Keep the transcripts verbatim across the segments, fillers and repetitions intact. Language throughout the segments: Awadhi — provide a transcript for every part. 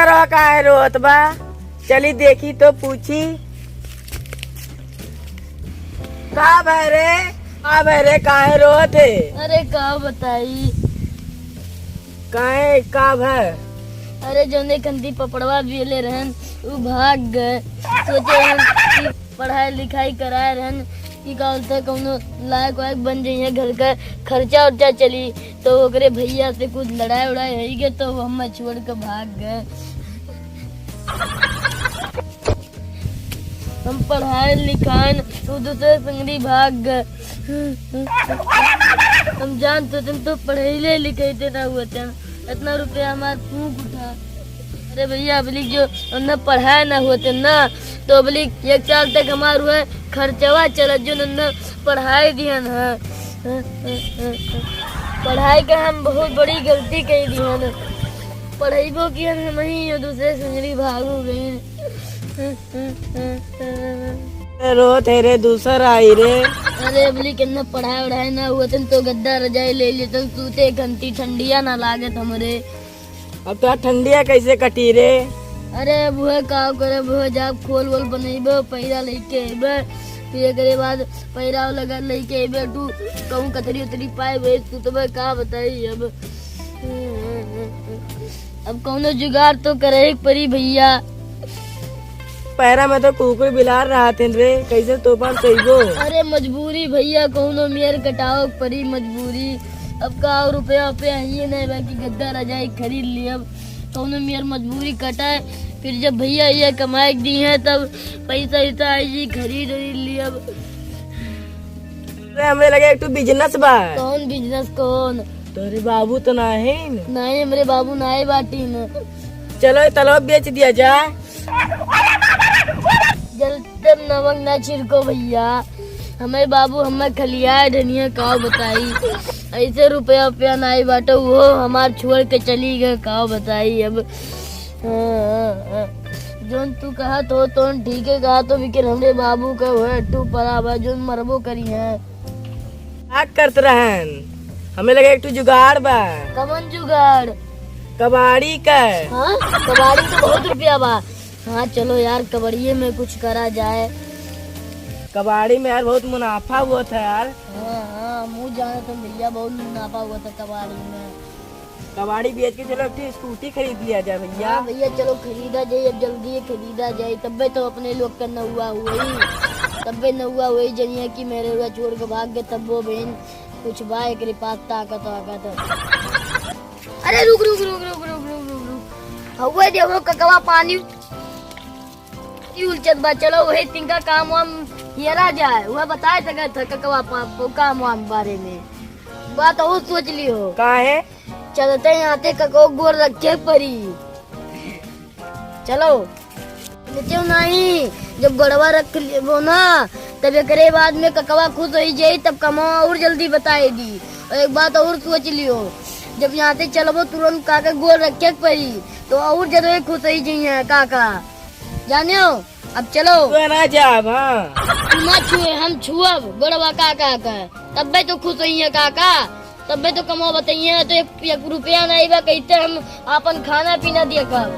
रहा काहे रोत बा? चली देखी तो पूछी। का भय रे? का भय रे? काहे रोत है? अरे का बताई? काहे, का भय? अरे जौने खंती पपड़वा बेले रहन, उ भाग गए। सोचे हम कि पढ़ाई लिखाई कराए रहन कि का बोलते कौनो लायक वायक बन जइहे, घर का खर्चा उर्चा चली। तो ओकरे भैया से कुछ लड़ाई उड़ाई होई गए, तो वो हमें छोड़ के भाग गए। हम पढ़ाए लिखाए न, तो दूसरे संगरी भाग गए। हम जानते तुम तो पढ़ाई ले लिखाई ना हुए थे, इतना रुपया हमार फूंक उठा। अरे भैया, अबली जो उन्हें पढ़ाए ना हुए थे ना, तो अबली एक साल तक हमार हुए खर्चवा चलत, जो उन्हें पढ़ाई दिहन है। पढ़ाई का हम बहुत बड़ी गलती कई दिहन। पढ़ाईबो किहन हम ही, यो दूसरे संगरी भागो गई। रोत है रे, दूसर आई रे। अरे अबली कितना पढ़ाई वढ़ाई ना हुआ, तुम तो गद्दा रजाई ले लिए, तुम सूते घंटी ठंडिया ना लागत हमरे। अब तो ठंडिया कैसे कटी रे? अरे बुहे का करे, बुहे जाब खोल वोल बनइबे, पैरा लेके अइबे, फिर एकरे बाद पैरा लगा लेके अइबे, तू कहूँ कतरी उतरी पाए बे, तू तो मैं का बताई अब। अब कौनो जुगाड़ तो करे के परी भैया। पैरा में तो कुकुर बिलार रहत हन रे, कैसे तोपान सहिबो? अरे मजबूरी भैया, कौनो मेर कटाओ के परी मजबूरी। अब का और रुपया पे आइए नहीं, बाकी गद्दा रजाई खरीद ली। अब कौनो मेर मजबूरी कटाए, फिर जब भैया ये कमाए के दी है तब पैसा वैसा आई जी खरीद उरीद ली। अब अरे, हमरे लगे एक ठो बिजनेस बा। कौन बिजनेस, कौन? तोरे बाबू तो ना है न? नहीं, हमरे बाबू ना है बाटी न। चलो, ये तलवा बेच दिया जा। जलते नमक ना छिड़को भैया, हमारे बाबू हमें खलियाए धनिया का बताई। ऐसे रुपया रुपया नाई बाटो, वो हमार छोड़ के चली गए, का बताई अब। हाँ, हाँ, हाँ। जोन तू कहत हो, तोन ठीके कहत हो, लेकिन हमरे बाबू का वह टू परा बा, जोन मरबो करी है। का करत रहन? हमें लगे एक ठो जुगाड़ बा। कवन जुगाड़? कबाड़ी का। हाँ, कबाड़ी में तो बहुत रुपया बा। हाँ, चलो यार, कबाड़िए में कुछ करा जाए। कबाड़ी में यार बहुत मुनाफा हुआ था यार। हाँ, हाँ, हमहू जानत हन भैया, बहुत मुनाफा हुआ था कबाड़ी में। कबाड़ी बेच के चलो एक ठो स्कूटी खरीद लिया जाए भैया। हाँ भैया, चलो खरीदा जाए, अब जल्दी ही खरीदा जाए, तब्बे तो अपने लोग का नौवा हुई, तब्बे नौवा हुई, जनिया कि मेरे हुआ छोड़ के भाग गए, तब्बो बहन कुछ बा एकरे पास ताकत वाकत। अरे रुक, रुक, रुक। हउए देखो ककवा पानी की उलचत बा, चलो वही तिनका काम वाम हियरा जाए, वह बताए सकत है ककवा पा-, पा-, काम वाम बारे में। बात और सोच लियो। का है? चलते यहाँ ते कको गोड़ रखे परी। चलो। नीचे नहीं, जब गोड़वा रख लेबो ना, तब एकरे बाद में ककवा खुश होई जाई, तब कमवा और जल्दी बताए दी। और एक बात और सोच लियो, जब यहाँ से चलबो तुरंत काका गोड़ रखे के पड़ी, तो और ज्यादा खुश होई जाइए काका। जानियो, अब चलो। तू ना जाब, हाँ। तू मत छुए, हम छुअब गोड़वा काका का, तब्बे तो खुश होइए काका। तब्बे तो कमवा बताइए, तो एक, एक रुपया नहीं बा, कैसे हम आपन खाना पीना दिया कर।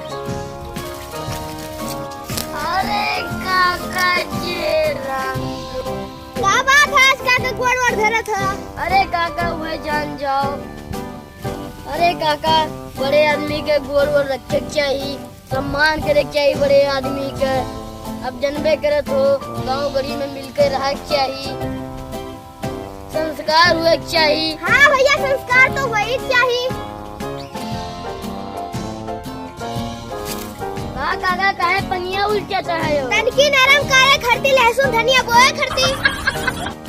अरे काका जी राम। का बात है आज काका गोड़ वोड़ धरत है? अरे काका वह जान जाओ। अरे काका, बड़े आदमी के गोड़ वोड़ रखे के चाही, सम्मान करे के चाही बड़े आदमी के। अब जनबे करत हो, गाँव गड़ी में मिलके रहे के चाही। संस्कार हुए के चाही। हाँ भैया, संस्कार तो हुए के चाही। का काका, काहे पनिया उलटत है हो? तनकी नरम करे खरती लहसुन धनिया बोए खरती।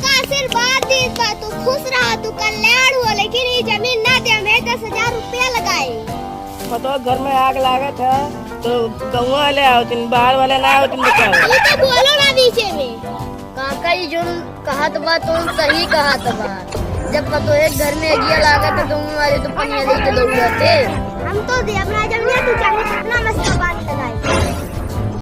का आशीर्वाद दीत बा, तू खुश रहा, तू कल्याण हो, लेकिन ये जमीन ना दे, हमें दस हजार रुपया लगाए। पतोह घर में आग लागत है, तो गौवा वाले आवतिन, बाहर वाले ना आवतिन, बताओ। ये तो बोलो ना बीचे में। काका, ई जोन कहत बा, तोन सही कहत बा। जब पतोहे घर में अगिया लागत, तो गौवा वाले तो पनिया लेके दौड़ते। हम तो दे अपना जमीन, तू चाहे कितना मस्त बात लगाए।